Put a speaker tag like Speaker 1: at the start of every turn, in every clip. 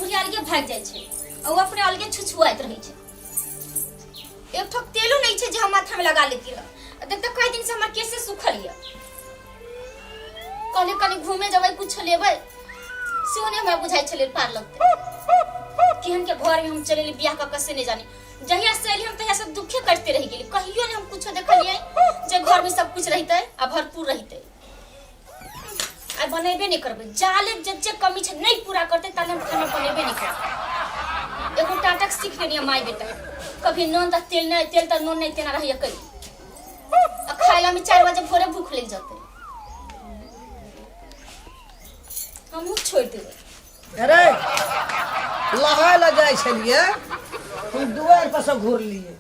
Speaker 1: बुढ़िया अलगे भागि जाइ छै आ ओ अपने अलगे छुछुआइत रहै छै। एक ठोक तेलो नहि छै जे हम माथामे लगा लेती रह। देख तऽ कई दिन से हमर केसे सुखल यऽ। कहले कनि घूमे जेबै, कुछ लेबै, सेहो नहि हमरा बुझाइ छलै पार लगतै। केहन के घर में हम चलेली बियाह कऽ के से नहि जानी। जहिया से एली हम तहिया से दुखे करते रहि गेली। कहियो नहि हम कुछो देखलियै जे घर में सब कुछ रहितै आ भरपूर रहितै। आइ बनेबे नहि करबै, जाले जे जे कमी छै नहि पूरा करतै ताले हम खाना बनेबे नहि करबै। एगो टाटक सीख लेलियै माय बेटा, कभी नून तऽ तेल नहि, तेल तऽ नून नहि, तेना रहैया कहीं। आ खाय ला में 4 बजे भोरे भूख लागि जतै, हमहूँ छोड़ि देबै।
Speaker 2: अरे लहाय लए जाइ छलियै हम, दुआरि पर से घुरलियै।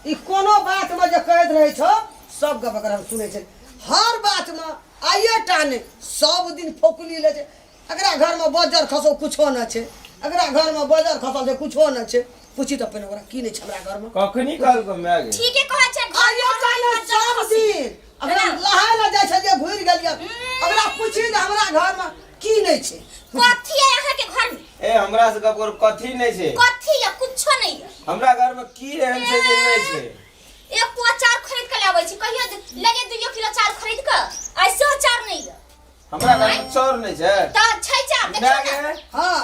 Speaker 2: ई कोनो बातमे जे कहैत रहै छौ सब गप एकर हम सुनै छै हर बातमे। आइए टा नहि, सब दिन फौकली लै छै। एकरा घरमे बजर खसौ कुछो नहि छै, एकरा घरमे बजर खसल छै कुछो नहि छै। पूछी तऽ पहिने ओकरा की नहि छै हमरा घरमे।
Speaker 3: कखनी कहलको माय गे?
Speaker 1: ठीके कहै छै, घर
Speaker 2: आइए टा नहि, सब दिन। अगरा लहाय लए जाइ छलियै, घुरि गेलियै। अगरा पूछी जे हमरा घरमे की नहि छै।
Speaker 1: कथी है अहाँ के घर में?
Speaker 3: ए, हमरा से गप करू, कथी नहि छै?
Speaker 1: कथी है? कुछो नहीं है।
Speaker 3: हमरा घर में की एहन छै जे नहि छै?
Speaker 1: एक पुआ चाउर खरीद के लाबै छी, कहियो लगे 2 किलो चाउर खरीद के, ऐसे चाउर नहीं है।
Speaker 3: हमरा घर में चाउर नहि छै?
Speaker 1: तऽ छै चाउर, देखियौ
Speaker 3: माय
Speaker 1: ने।
Speaker 3: गे।
Speaker 2: हाँ।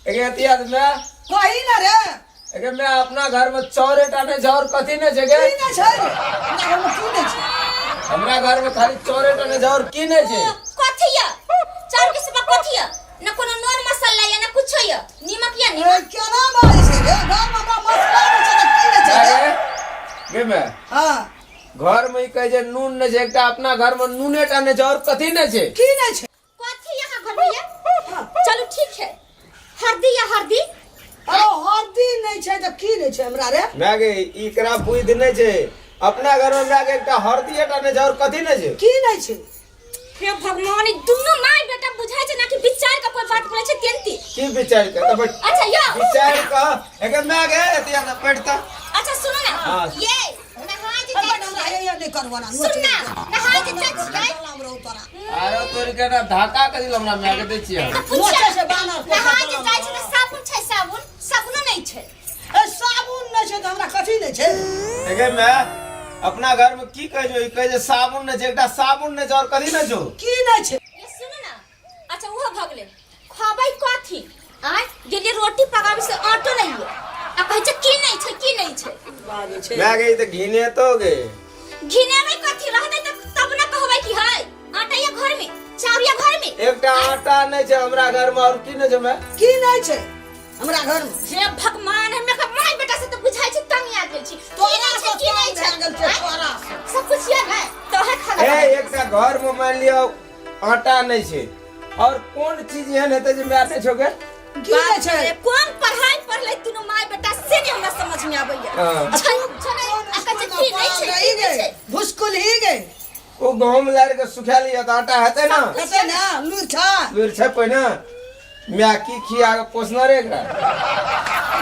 Speaker 3: एगे अतिया माय।
Speaker 2: कही ना रे।
Speaker 3: एगे माय, अपना घर में चाउरे टा नहि छै और कथी नहि छै गे?
Speaker 2: की नहि छै रे? हमरा घरमे की नहि छै?
Speaker 3: हमरा घर में खाली चाउरे टा नहि छै और की नहि छै?
Speaker 1: कथी यऽ चाउर के सिवा? कथी यऽ? न कोनो नून मसाला यऽ, न कुछो यऽ, नीमक यऽ?
Speaker 2: ए,
Speaker 1: नीमक
Speaker 2: केना बाजै छै रे? घरमे हमरा मसला नहि छै तऽ की नहि छै
Speaker 3: माय
Speaker 2: रे?
Speaker 3: गे, गे माय।
Speaker 2: हाँ।
Speaker 3: घर में ई कहै छै नून नहि छै, एकटा अपना घर में नूने टा नहि छै और कथी नहि छै?
Speaker 2: की नहि छै?
Speaker 1: कथी यहाँ घर में यऽ? चलू ठीक है, हरदी या हरदी?
Speaker 2: अरे हरदी नहि छै तऽ की नहि छै हमरा रे?
Speaker 3: माय गे, एकरा बुद्धि नहि छै। अपना घर में माय गे एकटा हरदी टा नहि छै और कथी नहि छै?
Speaker 2: की नहि छै?
Speaker 1: हे भगवान, ई दुनू माय बेटा बुझाइ छै ना कि विचार के कोई बात बोलै छै तेंती।
Speaker 3: की विचार के तऽ बैठ।
Speaker 1: अच्छा यो।
Speaker 3: विचार के एके माय गे एतिया तऽ बैठ तऽ।
Speaker 1: अच्छा सुनो ना।
Speaker 3: हाँ।
Speaker 1: ये नहा जे जाइ
Speaker 2: हमरा
Speaker 1: छियै।
Speaker 2: हे नहि करबो ना।
Speaker 1: सुन ना, नहा जे जाइ छियै।
Speaker 3: आरो तोरी के ना धक्का के दिल हमरा माय के दै छियै।
Speaker 1: तऽ पूछियै,
Speaker 2: नोचै छै बानर।
Speaker 1: नहा जे जाइ छै तऽ साबुन छै? साबुन साबुनो नहि छै।
Speaker 2: ए, साबुन नहि छै तऽ हमरा कथी नहि छै?
Speaker 3: एगे माय, अपना घर में की कहै छौ? ई कहै छै साबुन नहि छै, एकटा साबुन नहि छै और कथी नहि छौ?
Speaker 2: की नहि छै?
Speaker 1: ये सुनू ना। अच्छा उहो भऽ गेलै, खबै कथी? आँय, गेलियै रोटी पकाबै से आटो नहि ये आ कहै छै की नहि छै, की नहि छै।
Speaker 2: बाजै छै।
Speaker 3: माय गे, ई तऽ घिनेतो गे।
Speaker 1: घिनेबै कथी? रहतै तऽ तब ने कहबै कि है आटा या घर में, चाउर या घर में।
Speaker 3: एकटा आटा नहि छै हमरा घर में और की नहि छै माय?
Speaker 2: की नहि छै हमरा घर में?
Speaker 1: हे भगवान, हमे के माय बेटा से तऽ बुझाइ छै तंग आ गेल छी। की
Speaker 2: तोरा
Speaker 1: नहि छै?
Speaker 2: से
Speaker 1: की नहि
Speaker 2: तंग
Speaker 1: छै?
Speaker 2: भए गेल छै,
Speaker 1: आँय?
Speaker 2: तोरा से।
Speaker 1: सब कुछ ये ने तो है खाना
Speaker 3: ए
Speaker 1: बनाबै।
Speaker 3: एकटा घर में मान लियौ आटा नहि छै और कोन चीज एहन हेतै जे माय नहि छौ गे?
Speaker 2: की नहि छै?
Speaker 1: बाप रे, कोन पढ़ाई पढ़ले दुनू माय बेटा से नहीं हमरा समझ में आबैया।
Speaker 3: हाँ।
Speaker 1: छै छै नहि आ कहै छै की नहि छै, की नहि छै।
Speaker 2: भुसकुल ही गे।
Speaker 3: ओ गहूम लारि के सुखा लिअ तऽ आटा हेतै ने?
Speaker 2: हेतै ने, लूरि छै।
Speaker 3: लूरि छै पहिने। माय की खिया के पोसने रे एकरा?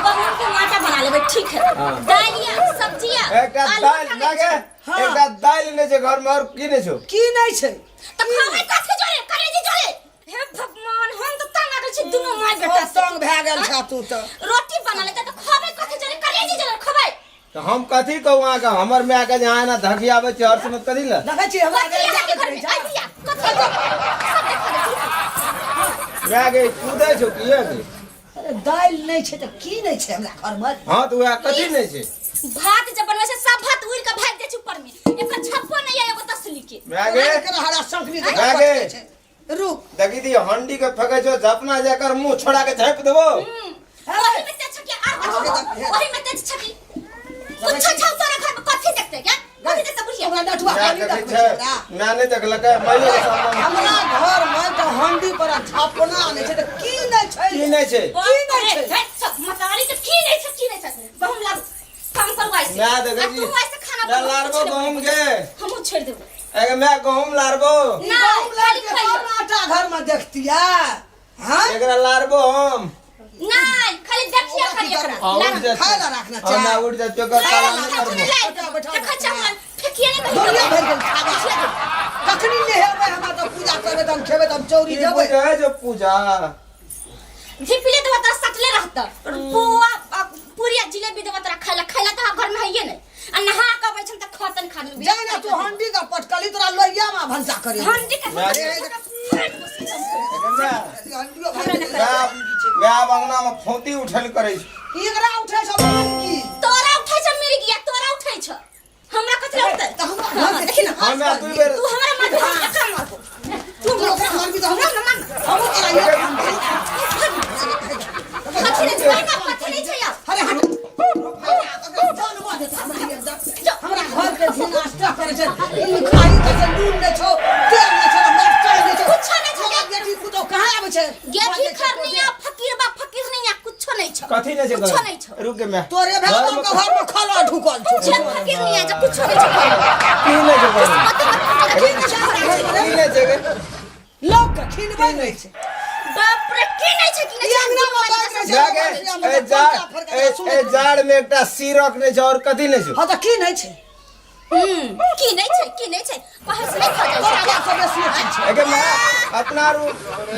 Speaker 1: गहूम के आटा बना लेबै, ठीक है।
Speaker 3: हाँ।
Speaker 1: दालि या सब्जी या
Speaker 3: एकटा
Speaker 1: आलू
Speaker 3: दालि
Speaker 1: आटा
Speaker 3: माय
Speaker 1: नहि
Speaker 3: गे।
Speaker 1: छै।
Speaker 2: हाँ।
Speaker 3: एकटा दालि नहि छै घर में और की नहि छौ?
Speaker 2: की नहि छै?
Speaker 1: तऽ खाबै कथी जोरे? कलेजी जोरे? हे भगवान, हम तऽ तंग आ गेल छी दुनू माय बेटा से।
Speaker 2: तंग भए गेल छा तू तऽ।
Speaker 1: रोटी बना लेतै तऽ खाबै कथी जोरे? कलेजी जोरे खबै?
Speaker 3: तऽ हम कथी कहू अहाँके, हमर माय के जे अहाँ एना धकियाबै छी हर समय कथी लए?
Speaker 2: देखै छी हमरा
Speaker 1: कथी अहाँके घर में? आइ भैया कथी सब देखा दे छी।
Speaker 3: माय गे, कूदै छौ की गे?
Speaker 2: अरे दालि नहि छै तऽ की नहि छै हमरा घरमे?
Speaker 3: हाँ तऽ उएह कथी नहि छै?
Speaker 1: भात जब बनबै छै सब भात उड़ि के भागि जाइ छै ऊपर में, एकर छप्पो नहीं है एगो तसली के।
Speaker 3: माय गे।
Speaker 2: एकरा हरा संकली
Speaker 3: माय गे।
Speaker 2: छै, रुक।
Speaker 3: देखी दी हंडी के फेकै छौ, झपना जाकर मुंह छोड़ा के झापि देबो।
Speaker 1: ओही में तेज छकी आर कथी? ओही में तेज छकी कुछ छौ तोरा घर में? कथी देखते क्या, कथी देखते बुढ़िया?
Speaker 2: हमरा नटुआ
Speaker 3: माय
Speaker 2: खाली
Speaker 3: देखै
Speaker 2: देखबै
Speaker 3: छै।
Speaker 2: छै हमरा।
Speaker 3: माय नहि देखलकै माइयो के सामने।
Speaker 2: हमरा घर में तऽ हंडी पर छपना नहि छै तऽ की नहि छै?
Speaker 3: की नहि छै?
Speaker 2: की नहि छै?
Speaker 1: हे, सब मतारी के की नहि छै, की नहि छै? गहुम लाबू, काम करू आइ से।
Speaker 3: माय देखै
Speaker 1: आ
Speaker 3: छी।
Speaker 1: तू आइ से खाना
Speaker 3: माय
Speaker 1: बनबू,
Speaker 3: लारबो
Speaker 1: कुछ नहि
Speaker 3: गहुम
Speaker 1: बनबू।
Speaker 3: गे।
Speaker 1: हमहूँ छोड़ि देबै।
Speaker 3: एगे माय, गहुम लारबो?
Speaker 1: नहि,
Speaker 2: गहुम
Speaker 1: खाली
Speaker 2: लाबि के
Speaker 1: खइयो।
Speaker 2: तब ने आटा घर में देखतियै। हाँ?
Speaker 3: एकरा लारबो हम?
Speaker 1: नहीं, खाली देखिए खाली एकरा।
Speaker 3: हाँ, उठ
Speaker 1: लाना।
Speaker 3: जा।
Speaker 2: खाय ला रखना
Speaker 3: हाँ, मैं
Speaker 2: चाह।
Speaker 3: उठ जा, तो कर ताला नहीं
Speaker 1: खाना
Speaker 3: करबो।
Speaker 1: लाइ
Speaker 2: बैठा, बैठा,
Speaker 1: देखै
Speaker 2: बैठा।
Speaker 1: छै हमरा फेकिए नहि
Speaker 2: दुनिया
Speaker 1: कहियो।
Speaker 2: भरि गेल खाबा। कखनी नहेबै हमरा तऽ पूजा करबै तऽ हम खेबै तऽ हम चौरी
Speaker 3: की
Speaker 2: जेबै।
Speaker 3: पूजा है जो पूजा?
Speaker 1: झिपिले देबो तऽ सटले रहतौ। त पुआ पूरी आ जिलेबी देबो तोरा खाइला खाइला त घर में हइये नहीं आ नहा के अबै छन त खतन खा लेबी
Speaker 2: जा ना तू हंडी का पटकली तोरा लोहिया में भनसा करे
Speaker 1: हंडी के
Speaker 2: हंडियो
Speaker 3: मैं आब अंगना में फौती उठल करै छी।
Speaker 2: एकरा उठै छ की
Speaker 1: तोरा उठै छ मिर्गिया तोरा उठै छ हमरा कथि उठतै
Speaker 2: त हमरा घर के
Speaker 1: देखि न
Speaker 3: हमे दू बेर
Speaker 1: तू हमरा मारबी हम एकरा मारबो तू
Speaker 2: तू ओकरा मारबी त हमरा
Speaker 1: हमरा मार
Speaker 2: हमहूँ तोरा ये
Speaker 1: कथि नहीं छै ना कथि नहीं छै यार
Speaker 2: अरे हट हमरा घर के नाश्ता करे छै ई खाई के छै नून नै छौ तेल नै छौ मरचाई नै छौ
Speaker 1: कुछो नै छौ।
Speaker 2: हमरा बेटी पुतोह कहाँ आबै छै
Speaker 1: गेठी खरनिया फकीर बा फकीर नहीं कुछो नहीं छौ
Speaker 3: कथी नहीं छै
Speaker 1: कुछो नहीं छौ
Speaker 3: रुक गे मैं
Speaker 2: तोरे भेल के घर में खला ढुकल छौ
Speaker 1: छे फकीर नहीं जा कुछो नहीं छौ
Speaker 3: की नहीं छै घर में?
Speaker 1: मत मत की नहीं छौ
Speaker 3: की नहीं छै गे?
Speaker 2: लोक के खिनबै नै छै
Speaker 1: बाप रे की नहीं छै की नहीं
Speaker 2: ई
Speaker 1: छै
Speaker 2: अंगना में बैठ रहै छै
Speaker 3: जा गे, ए जाड़ ए जाड़ में एकटा सीरक नहीं छै और कथी नहीं छै
Speaker 2: हँ तऽ की नहि छै
Speaker 1: की नहीं छै की नहीं छै कहै से नहीं खा
Speaker 2: तोरा
Speaker 1: जाइ
Speaker 2: क्या सब बेसी अथी छै
Speaker 3: एके मैं अपना रू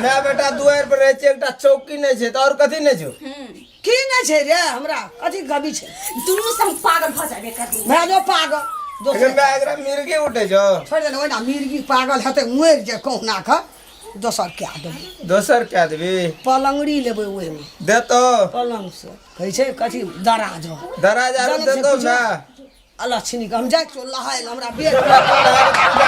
Speaker 3: मैं बेटा दुआर पर रहै छै एकटा चौकी नहीं छै तऽ और कथी नहीं छै
Speaker 2: की नहि छै रे हमरा कथी कमी छै
Speaker 1: दुनू से हम पागल भऽ जाबे कर दू
Speaker 2: भए जो पागल
Speaker 3: एके
Speaker 2: दोसर
Speaker 3: मैं एकरा मिर्गी उठै छौ
Speaker 2: छोड़ि देने ओहिना मिर्गी पागल हेतै मरि जाय कहुना कऽ दोसर कए देबै
Speaker 3: दोसर कए देबी
Speaker 2: पलङ्गड़ी लेबै ओहिमे
Speaker 3: देतो
Speaker 2: पलङ्गसँ कहै छै कथी दराज
Speaker 3: दराज आरो
Speaker 2: जानै छै
Speaker 3: देतो
Speaker 2: कुछो?
Speaker 3: ना
Speaker 2: अलक्षणी के हम जाइ छियौ नहाय लए हमरा बेर
Speaker 3: पूजा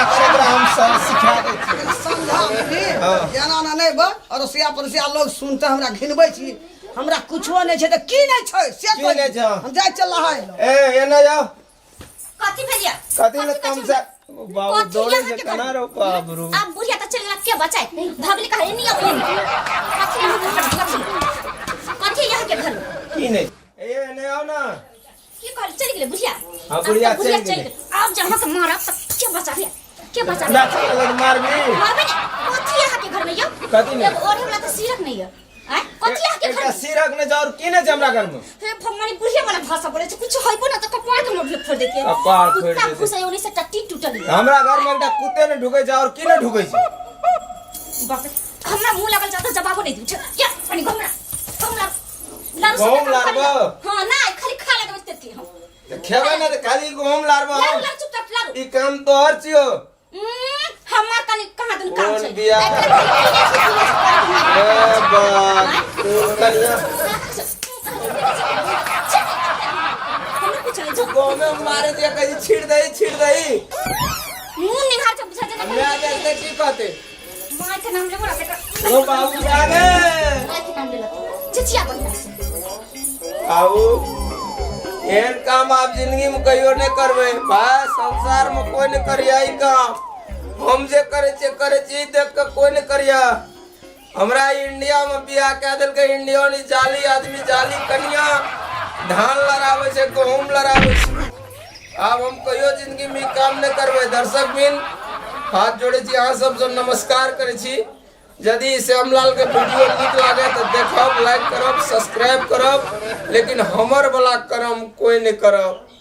Speaker 3: करे के हम सब सिखा दै छियै
Speaker 2: समझा की
Speaker 3: हाँ।
Speaker 2: एना ओना नहि बा अड़ोसिया पड़ोसिया लोग सुनते हमरा घिनबै छी हमरा कुछो नहि छै तऽ की नहि छै से
Speaker 3: की
Speaker 2: कही।
Speaker 3: नहि छै?
Speaker 2: हम जाइ छियै नहाय लए
Speaker 3: ए एने जाओ
Speaker 1: कथी भेलिया
Speaker 3: कथी ले कम से बाबू दौड़े छै केना रो बाप रो
Speaker 1: अब बुढ़िया तऽ चलि गेला के बचाए भगली कहे नहीं अब कथी यहाँ के घर कथी कथी यहाँ के घर
Speaker 3: की नहि ए एने आओ ना
Speaker 1: की कहल चलि गेलै बुढ़िया
Speaker 3: हाँ, बुढ़िया
Speaker 1: आब तऽ बुढ़िया
Speaker 3: चलि
Speaker 1: चलि
Speaker 3: गेलै।
Speaker 1: गेलै आब जे अहाँके मारब तऽ के बचाबे के बचाबे
Speaker 3: ना चल लग मारबी
Speaker 1: मारबै ने कथी अहाँके घर में यौ
Speaker 3: कथी नहि?
Speaker 1: एगो ओढ़े वाला तऽ सिरक नहि यऽ आँय कथी अहाँके घर
Speaker 3: एकटा
Speaker 1: में
Speaker 3: सिरक नहि छै और की नहि छै हमरा घर में
Speaker 1: हे भगवान ई बुढ़िया वाला भाषा बोलै छै कुछ होइबो ना तऽ कपार के मोड़ फोड़ देते
Speaker 3: कपार फोड़ि
Speaker 1: कुत्ता
Speaker 3: देतै।
Speaker 1: घुसै ओनी से टट्टी टूटल यऽ
Speaker 3: हमरा घर में एकटा कुत्ते नहि ढुकै छै और की नहि ढुकै छै
Speaker 1: बाप रे हमरा मुंह लागल जाता जवाबो नहीं दी या पानी घुमरा घुमरा लारू सब
Speaker 3: गहुम
Speaker 1: काम
Speaker 3: लारबो?
Speaker 1: खाली हां ना खाली खा लगबै तेती हम
Speaker 3: तऽ खेबै ने तऽ खाली गहुम लारबो
Speaker 1: लारू
Speaker 3: हम
Speaker 1: लारू चुपचाप लारू
Speaker 3: ई काम तोहर छियौ
Speaker 1: हमार कनी कहाँ दिन काम
Speaker 3: कोन
Speaker 1: छै
Speaker 3: बियाह?
Speaker 1: आइ काल्हि खाली पीने छै, पीने छै,
Speaker 3: ए बाप कोन कनिया
Speaker 1: हमरा कुछ नहीं जो
Speaker 3: गहुमे में मारे दिया कहीं छीट दही छीट दही
Speaker 1: मुंह निहार छै बुझा जेना
Speaker 3: मैं देखते की कहते
Speaker 1: माय के नाम लेबो ना तकर
Speaker 3: ओ बाबू आगे
Speaker 1: माय के नाम लेलक चिचिया बढ़िया से
Speaker 3: बाबू एहन काम आप जिंदगी में कहियो नहीं करबै भाई संसार में कोई नहीं करिया ई काम हम जे करे छियै करे छियै ई देख के कोई नहीं करिया हमरा इंडिया में बियाह कए देलकै इंडियन ई जाली आदमी जाली कनिया धान लड़ाबै छै गहूम लड़ाबै छै आब हम कहियो जिंदगी में ई काम नहीं करबै दर्शक बिन हाथ जोड़े छी अहाँ सबसँ नमस्कार करै छी यदि श्यामलाल के वीडियो नीक लागे तो देखब लाइक करब सब्सक्राइब करब लेकिन हमर वाला करम कोई नहीं करब।